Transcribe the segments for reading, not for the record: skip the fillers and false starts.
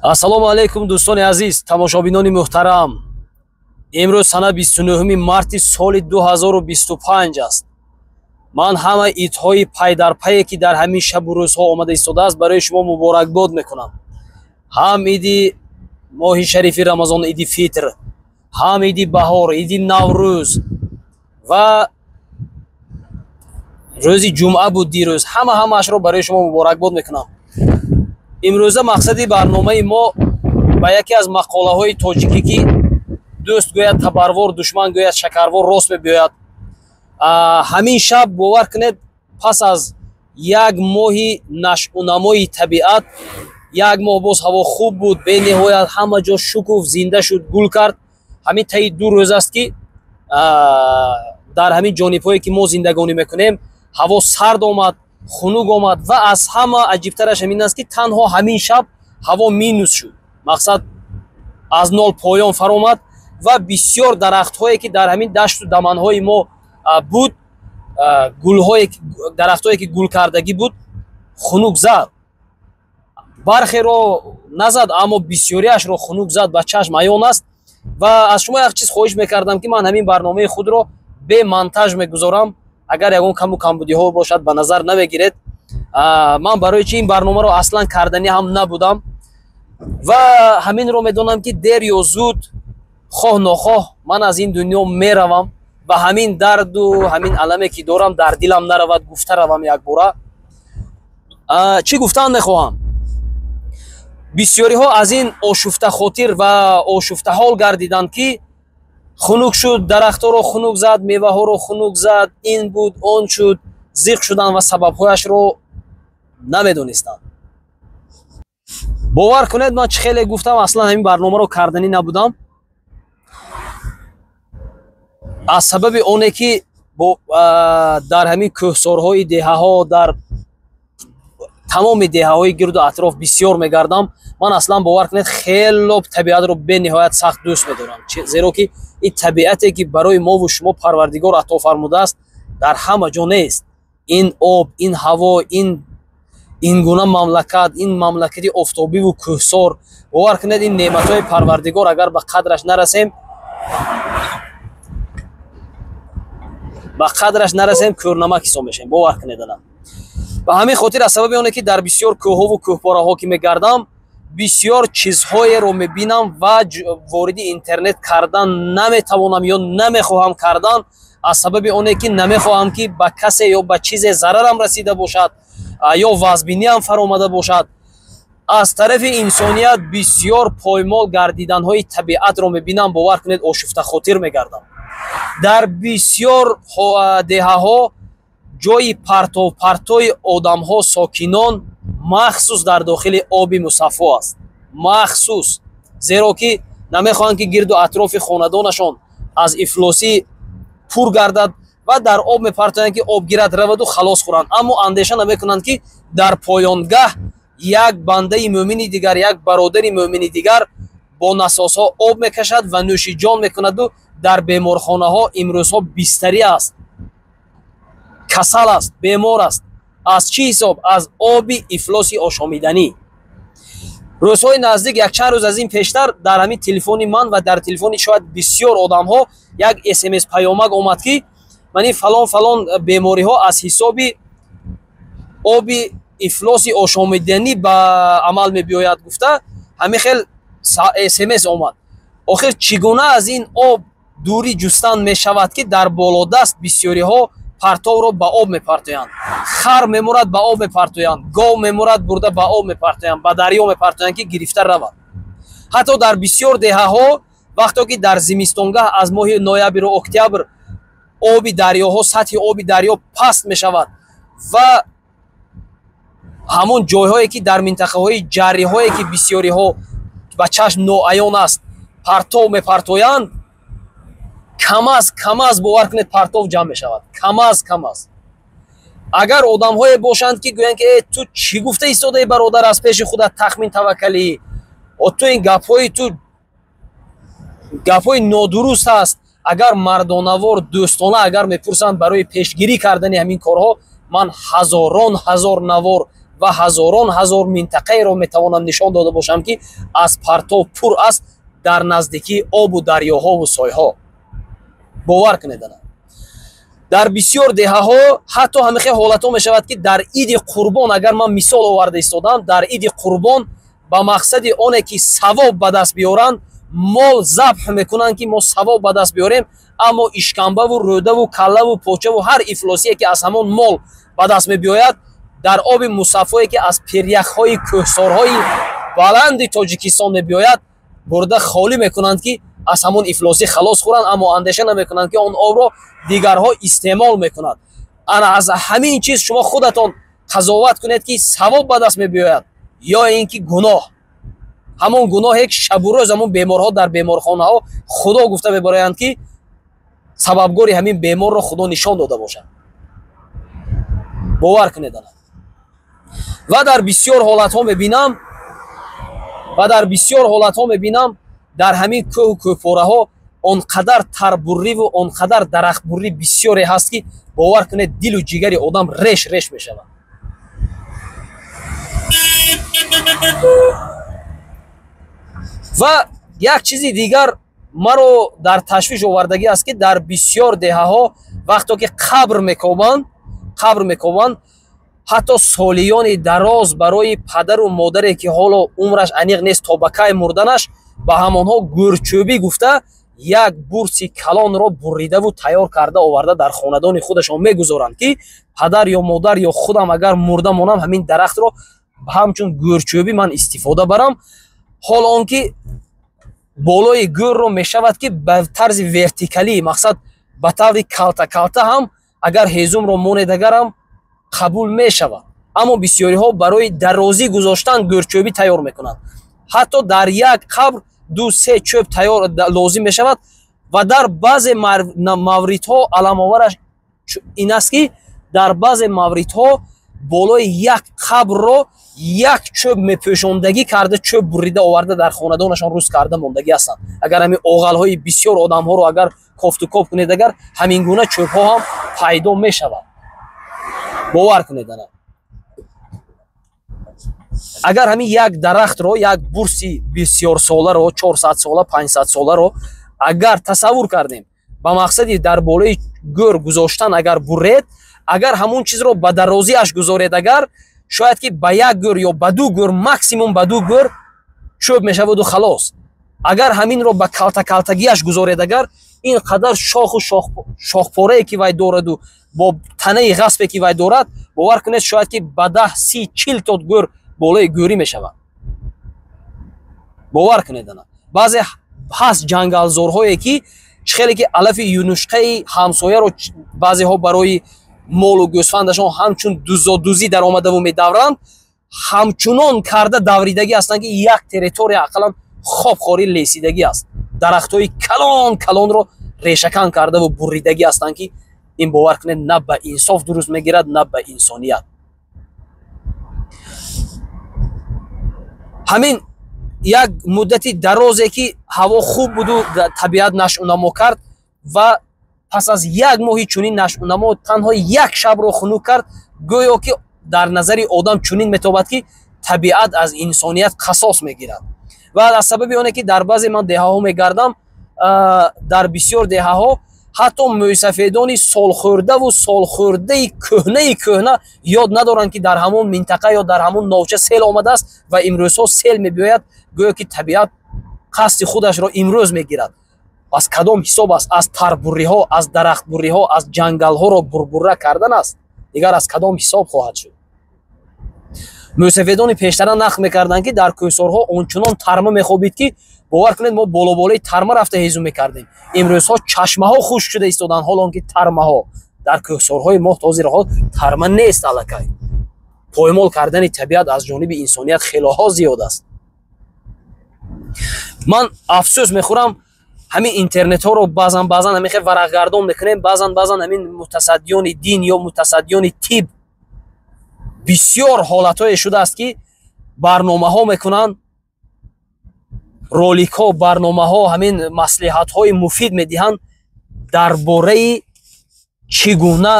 Ассалому алайкум, дӯстони азиз, тамошобинони муҳтарам. Имрӯз сана 29 марти соли 2025 аст. Ман ҳама идҳои пайдарпае, ки дар ҳамин шабу рӯзҳо омада истодааст, барои шумо муборакбод мекунам. Ҳам иди моҳи шарифи Рамазон, иди Фитр, ҳам иди баҳор, иди Наврӯз ва рӯзи ҷумъа буд дирӯз. Ҳамаашро барои шумо муборакбод мекунам. Имрӯза мақсади барномаи мо ба яке аз мақолаҳои тоҷикӣ, ки дӯст гӯяд табарвор, душман гӯяд шакарвор, рост мебиёяд. Ҳамин шаб, бовар кунед, пас аз як моҳи нашъунамои табиат, як моҳ боз ҳаво хуб буд, бениҳоят ҳама ҷо шукуф, зинда шуд, гул кард. Ҳамин таи 2 рӯз аст, ки дар ҳамин ҷонибҳое, ки мо зиндагонӣ мекунем, ҳаво сард омад, хунук омад ва аз ҳама аҷибтараш ҳамин аст, ки танҳо ҳамин шаб ҳаво минус шуд. Мақсад, аз нол поён фаромад ва бисёр дарахтҳое, ки дар ҳамин дашту даманҳои мо буд, гулҳое, дарахтҳое, ки гулкардагӣ буд, хунук зад. Бархеро назад, аммо бисёриашро хунук зад, ба чашм аён аст. Ва аз шумо як чиз хоҳиш мекардам, ки ман ҳамин барномаи худро бе монтаж мегузорам. Агар ягон каму камбудиҳо бошад, ба назар намегиред. Ман барои чи ин барномаро аслан карданӣ ҳам набудам ва ҳаминро медонам, ки дер ё зуд, хоҳ нохоҳ, ман аз ин дунё меравам ва ҳамин дарду ҳамин аламе, ки дорам, дар дилам наравад, гуфта равам якбора. Чӣ гуфтан мехоҳам? Бисёриҳо аз ин ошуфтахотир ва ошуфтаҳол гардиданд, ки хунук шуд, дарахтҳоро хунук зад, меваҳоро хунук зад, ин буд, он шуд, зиқ шуданд ва сабабҳояшро намедонистанд. Бовар кунед, ман чӣ хеле гуфтам, аслан ҳамин барномаро карданӣ набудам. Аз сабаби оне, ки дар ҳамин кӯҳсорҳои деҳаҳо, дар тамоми деҳаҳои гирду атроф бисёр мегардам. Ман аслан, бовар кунед, хело табиатро бениҳоят сахт дӯст медорам, зеро ки ин табиате, ки барои мову шумо Парвардигор ато фармудааст, дар ҳама ҷо нест. Ин об, ин ҳаво, ин гуна мамлакат, ин мамлакати офтобиву кӯҳсор, бовар кунед, ин неъматҳои Парвардигор, агар ба қадраш нарасем, кӯрнамак ҳисоб мешавем, бовар кунед. Ана ба ҳамин хотир, аз сабаби оне, ки дар бисёр кӯҳову кӯҳпораҳо ки мегардам, бисёр чизҳоеро мебинам ва вориди интернет кардан наметавонам ё намехоҳам кардан, аз сабаби оне, ки намехоҳам, ки ба касе ё ба чизе зарарам расида бошад ё вазбиниам фаромада бошад. Аз тарафи инсоният бисёр поймол гардиданҳои табиатро мебинам, бовар кунед, ошуфтахотир мегардам. Дар бисёр деҳаҳо ҷои партовпартои одамҳо, сокинон, махсус дар дохили оби мусаффо аст, махсус, зеро ки намехоҳанд, ки гирду атрофи хонадонашон аз ифлосӣ пур гардад ва дар об мепартоянд, ки об гирад, раваду халос хӯранд. Аммо андеша намекунанд, ки дар поёнгаҳ як бандаи мӯмини дигар, як бародари мӯмини дигар бо насосҳо об мекашад ва нӯши ҷон мекунаду дар беморхонаҳо имрӯзҳо бистарӣ аст, касал аст, бемор аст. Аз чӣ ҳисоб? Аз оби ифлоси ошомиданӣ. Рӯзҳои наздик, якчанд рӯз аз ин пештар, дар ҳамин телефони ман ва дар телефони шояд бисёр одамҳо як смс паёмак омад, ки ман ин фалон фалон бемориҳо аз ҳисоби оби ифлоси ошомиданӣ ба амал мебиёяд, гуфта ҳамин хел смс омад. Охир чӣ гуна аз ин об дурӣ ҷустан мешавад, ки дар болодаст бисёриҳо партовро ба об мепартоянд? Хар мемурад, ба об мепартоянд, гов мемурад, бурда ба об мепартоянд, ба дарё мепартоянд, ки гирифта равад. Ҳатто дар бисёр деҳаҳо, вақто ки дар зимистонгаҳ аз моҳи ноябру октябр оби дарёҳо, сатҳи оби дарё паст мешавад ва ҳамон ҷойҳое, ки дар минтақаҳои ҷарриҳое, ки бисёриҳо ба чашм ноаён аст, партов мепартоянд, камаз камаз, бовар кунед, партов ҷамъ мешавад, камаз камаз. Агар одамҳое бошанд, ки гӯянд, ки э, ту чӣ гуфта истодаи, бародар, аз пеши худат тахмин таваккалӣ, о, ту ин гапҳои ту гапҳои нодуруст аст, агар мардонавор, дӯстона агар мепурсанд, барои пешгирӣ кардани ҳамин корҳо ман ҳазорон ҳазор навор Ва ҳазорон ҳазор минтақаеро метавонам нишон дода бошам, ки аз партов пур аст дар наздикии обу дарёҳову сойҳо. Бовар кунед, ана дар бисёр деҳаҳо ҳатто ҳамихел ҳолатҳо мешавад, ки дар Иди Қурбон, агар ман мисол оварда истодам, дар Иди Қурбон ба мақсади оне ки савоб ба даст биёранд, мол забҳ мекунанд, ки мо савоб ба даст биёрем, аммо ишкамбаву рӯдаву каллаву почаву ҳар ифлосие ки аз ҳамон мол ба даст мебиёяд, дар оби мусаффое ки аз пиряхҳои кӯҳсорҳои баланди Тоҷикистон мебиёяд, бурда холӣ мекунанд, ки аз ҳамон ифлосӣ халос хӯранд, аммо андеша намекунанд, ки он обро дигарҳо истеъмол мекунад. Ана аз ҳамин чиз шумо худатон қазоват кунед, ки савоб ба даст мебиёяд ё ин ки гуноҳ, ҳамон гуноҳе ки шабу рӯз ҳамон беморҳо дар беморхонаҳо Худо гуфта мебароянд, ки сабабгори ҳамин беморро Худо нишон дода бошад. Бовар кунед, ана ва дар бисёр ҳолатҳо мебинам, ва дар бисёр ҳолатҳо мебинам, дар ҳамин кӯҳу кӯҳпораҳо он қадар тарбурриву он қадар дарахтбуррӣ бисёре ҳаст, ки бовар кунед, дилу ҷигари одам реш реш мешавад. Ва як чизи дигар маро дар ташвиш овардагӣ аст, ки дар бисёр деҳаҳо вақто ки қабр мекобанд, ҳатто солиёни дароз барои падару модаре ки ҳоло умраш аниқ нест то ба кай мурданаш, ба ҳамонҳо гӯрчӯбӣ гуфта як бурси калонро буридаву тайёр карда оварда дар хонадони худашон мегузоранд, ки падар ё модар ё худам агар мурда монам, ҳамин дарахтро ҳамчун гӯрчӯбӣ ман истифода барам. Ҳол он ки болои гӯрро мешавад, ки ба тарзи вертикалӣ, мақсад, ба таври калта калта ҳам агар ҳезумро монед, агарам қабул мешавад, аммо бисёриҳо барои дарозӣ гузоштан гӯрчӯбӣ тайёр мекунанд. Ҳатто дар як қабр ду се чӯб тайёр лозим мешавад. Ва дар баъзе мавридҳо аламовараш ин аст, ки дар баъзе мавридҳо болои як қабрро як чӯб мепӯшондагӣ карда, чӯб бурида оварда дар хонадонашон рӯз карда мондагӣ ҳастанд. Агар ҳамин оғалҳои бисёр одамҳоро агар кофтукоб кунед, агар ҳамин гуна чӯбҳо ҳам пайдо мешавад. Бовар кунед, ана агар ҳамин як дарахтро, як бурси бисёрсоларо, 400 сола, 500 соларо агар тасаввур кардем, ба мақсади дар болои гӯр гузоштан агар буред, агар ҳамон чизро ба дарозиаш гузоред, агар шояд ки ба як гӯр ё ба ду гӯр, максимум ба ду гӯр чӯб мешаваду халос. Агар ҳаминро ба калтакалтагиаш гузоред, агар ин қадар шоху шохпорае ки вай дораду бо танаи ғасбе ки вай дорад, бовар кунед, шояд ки ба 10, 30, 40 то гӯр болои гӯрӣ мешавад. Бовар кунед, ана баъзе ҳаст ҷангалзорҳое, ки чӣ хеле ки алафи юнушқаи ҳамсояро баъзеҳо барои молу гӯсфандашон ҳамчун дузодузӣ даромадаву медавранд, ҳамчунон карда давридагӣ ҳастанд, ки як территория ақаллан хобхорӣ лесидагӣ аст, дарахтҳои калон калонро решакан кардаву буридагӣ ҳастанд, ки ин, бовар кунед, на ба инсоф дуруст мегирад, на ба инсоният. Ҳамин як муддати дарозе ки ҳаво хуб буду табиат нашъунамо кард ва пас аз як моҳи чунин нашъунамо танҳо як шабро хунук кард, гӯё ки дар назари одам чунин метобад, ки табиат аз инсоният қасос мегирад. Ва аз сабаби оне ки дар баъзе ман деҳаҳо мегардам, дар бисёр деҳаҳо ҳатто мӯйсафедони солхӯрдаву солхӯрдаи кӯҳнаи кӯҳна ёд надоранд, ки дар ҳамон минтақа ё дар ҳамон новча сел омадааст ва имрӯзҳо сел мебиёяд. Гӯё ки табиат қасди худашро имрӯз мегирад. Пас кадом ҳисоб аст? Аз тарбурриҳо, аз дарахтбурриҳо, аз ҷангалҳоро бурбурра кардан аст. Дигар аз кадом ҳисоб хоҳад шуд? Мӯйсафедони пештара нақл мекарданд, ки дар кӯҳсорҳо ончунон тарма мехобид, ки бовар кунед, мо болоболои тарма рафта ҳезум мекардем. Имрӯзҳо чашмаҳо хушк шуда истоданд, ҳоло он ки тармаҳо дар кӯҳсорҳои мо ҳозираҳо тарма нест. Аллакай поймол кардани табиат аз ҷониби инсоният хелоҳо зиёд аст. Ман афсӯс мехӯрам, ҳамин интернетҳоро баъзан баъзан ҳамин хел варақгардон мекунем, баъзан баъзан ҳамин мутасаддиёни дин ё мутасаддиёни тиб бисёр ҳолатҳое шудааст, ки барномаҳо мекунанд, роликҳо, барномаҳо, ҳамин маслиҳатҳои муфид медиҳанд дар бораи чӣ гуна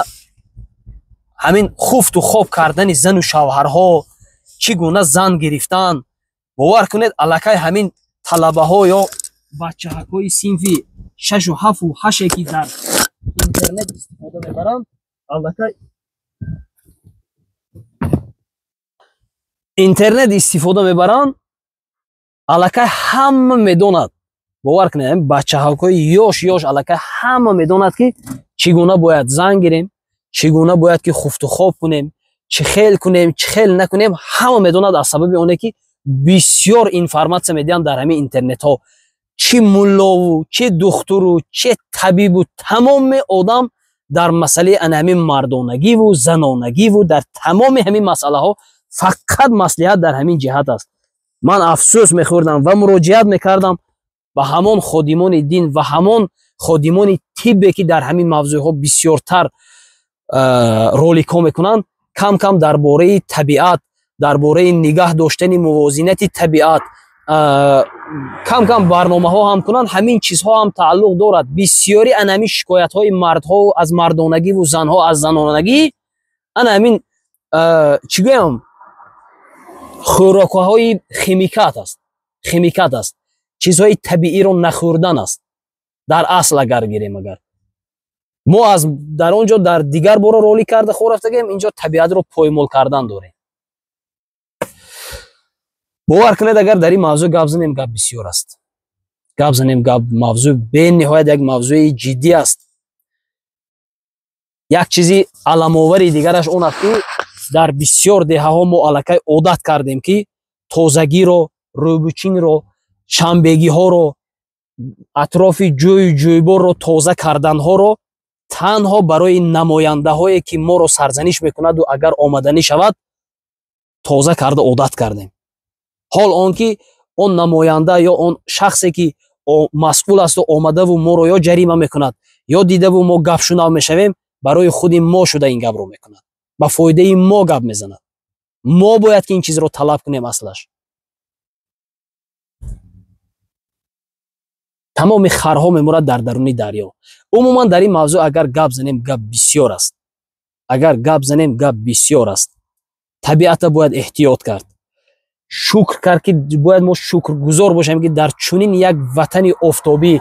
ҳамин хуфту хоб кардани зану шавҳарҳо. Чӣ гуна зан гирифтан. Бовар кунед, аллакай ҳамин талабаҳо ё бачаҳакҳои синфи шашу ҳафту ҳаште, ки дар интернет истифода мебаранд, аллакай интернет истифода мебаранд, аллакай ҳама медонад. Бовар кунед, ҳамин бачаҳакҳои ёш ёш аллакай ҳама медонад, ки чӣ гуна бояд зан гирем, чӣ гуна бояд ки хуфту хоб кунем, чӣ хел кунем, чӣ хел накунем, ҳама медонад, аз сабаби оне ки бисёр информатсия медиҳанд дар ҳамин интернетҳо. Чӣ муллову, чӣ духтуру, чӣ табибу, тамоми одам дар масъалаи ана ҳамин мардонагиву занонагиву дар тамоми ҳамин масъалаҳо фақат маслиҳат дар ҳамин ҷиҳат аст. Ман афсӯс мехӯрдам ва муроҷиат мекардам ба ҳамон ходимони дин ва ҳамон ходимони тиббе, ки дар ҳамин мавзӯъҳо бисёртар роликҳо мекунанд, кам кам дар бораи табиат, дар бораи нигаҳ доштани мувозинати табиат кам кам барномаҳо ҳам кунанд. Ҳамин чизҳо ҳам тааллуқ дорад. Бисёри ана ҳамин шикоятҳои мардҳо аз мардонагиву занҳо аз занонагӣ ана ҳамин, чӣ гӯям, хӯрокҳои химикат аст, химикат аст, чизҳои табииро нахӯрдан аст. Дар асл агар гирем, агар мо аз дар он ҷо дар дигар бора ролик карда хорафтагем, инҷо табиатро поймол кардан дорем. Бовар кунед, агар дар ин мавзӯъ гап занем, гап бисёр аст. Гап занем, гап мавзӯъ бениҳоят як мавзӯи ҷиддӣ аст. Як чизи аламовари дигараш он аст, ки дар бисёр деҳаҳо мо аллакай одат кардем, ки тозагиро, рӯбучинро, шанбегиҳоро, атрофи ҷӯю ҷӯйборро тоза карданҳоро танҳо барои намояндаҳое, ки моро сарзаниш мекунаду агар омаданӣ шавад, тоза карда одат кардем. Ҳол он ки он намоянда ё он шахсе, ки масъул асту омадаву моро ё ҷарима мекунад, ё дидаву мо гапшунав мешавем, барои худи мо шуда ин гапро мекунад, ба фоидаи мо гап мезанад. Мо бояд ки ин чизро талаб кунем. Аслаш тамоми харҳо мемурад дар даруни дарё. Умуман дар ин мавзӯъ агар гап занем, гап бисёр аст. Агар гап занем, гап бисёр аст. Табиата бояд эҳтиёт кард, шукр кард, ки бояд мо шукргузор бошем, ки дар чунин як ватани офтобӣ,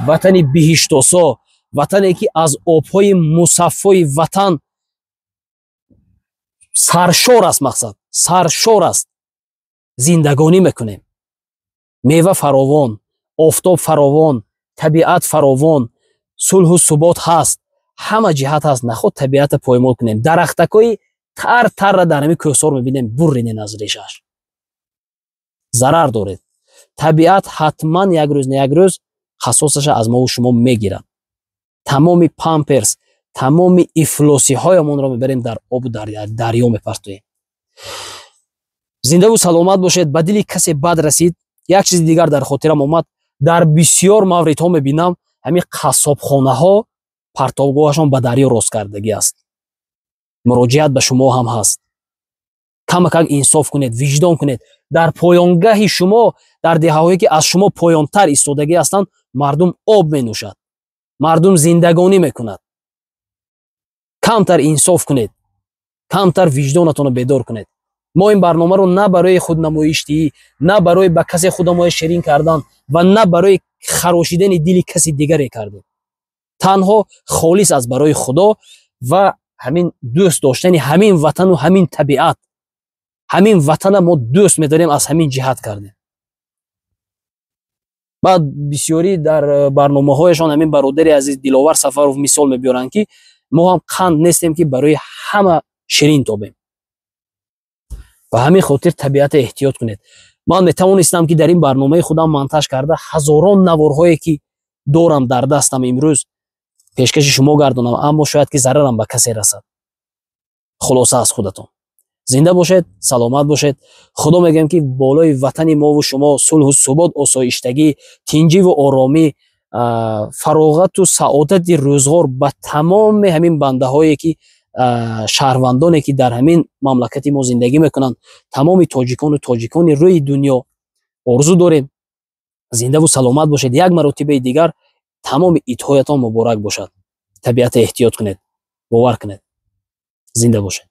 ватани биҳиштосо, ватане ки аз обҳои мусаффои ватан саршор аст, мақсад саршор аст, зиндагонӣ мекунем. Мева фаровон, офтоб фаровон, табиат фаровон, сулҳу субот ҳаст, ҳама ҷиҳат ҳаст. Наход табиата поймол кунем. Дарахтакҳои тар тарра дар ҳамин кӯҳсор мебинем, бурринен аз решааш, зарар доред. Табиат ҳатман як рӯз на як рӯз хасосаша аз мову шумо мегирад. Тамоми памперс, тамоми ифлосиҳоямонро мебарем, дар обу дарё мепартоем. Зиндаву саломат бошед. Ба дили касе бад расид. Як чизи дигар дар хотирам омад. Дар бисёр мавридҳо мебинам, ҳамин қассобхонаҳо партобгоҳашон ба дарё рост кардагӣ аст. Муроҷиат ба шумо ҳам ҳаст: камакак инсоф кунед, виҷдон кунед. Дар поёнгаҳи шумо, дар деҳаҳое ки аз шумо поёнтар истодагӣ ҳастанд, мардум об менӯшад, мардум зиндагонӣ мекунад. Камтар инсоф кунед, камтар виҷдонатонро бедор кунед. Мо ин барномаро на барои худнамоиштиӣ, на барои ба касе худамоя ширин кардан ва на барои харошидани дили каси дигаре кардем. Танҳо холис аз барои Худо ва ҳамин дӯст доштани ҳамин ватану ҳамин табиат, ҳамин ватана мо дӯст медорем, аз ҳамин ҷиҳат кардем. Баъд бисёрӣ дар барномаҳояшон ҳамин бародари азиз Диловар Сафаров мисол мебиёранд, ки мо ҳам қанд нестем, ки барои ҳама ширин тобем. Ба ҳамин хотир табиата эҳтиёт кунед. Ман метавонистам, ки дар ин барномаи худам монтаж карда ҳазорон наворҳое, ки дорам дар дастам, имрӯз пешкаши шумо гардонам, аммо шояд ки зарарам ба касе расад. Хулоса, аз худатон. Зинда бошед, саломат бошед. Худо мегӯем, ки болои ватани мову шумо сулҳу субот, осоиштагӣ, тинҷиву оромӣ, фароғату саодати рӯзғор ба тамоми ҳамин бандаҳое ки, шаҳрвандоне ки дар ҳамин мамлакати мо зиндагӣ мекунанд, тамоми тоҷикону тоҷикони рӯи дунё орзу дорем. Зиндаву саломат бошед. Як маротибаи дигар тамоми идҳоятон муборак бошад. Табиата эҳтиёт кунед, бовар кунед. Зинда бошед.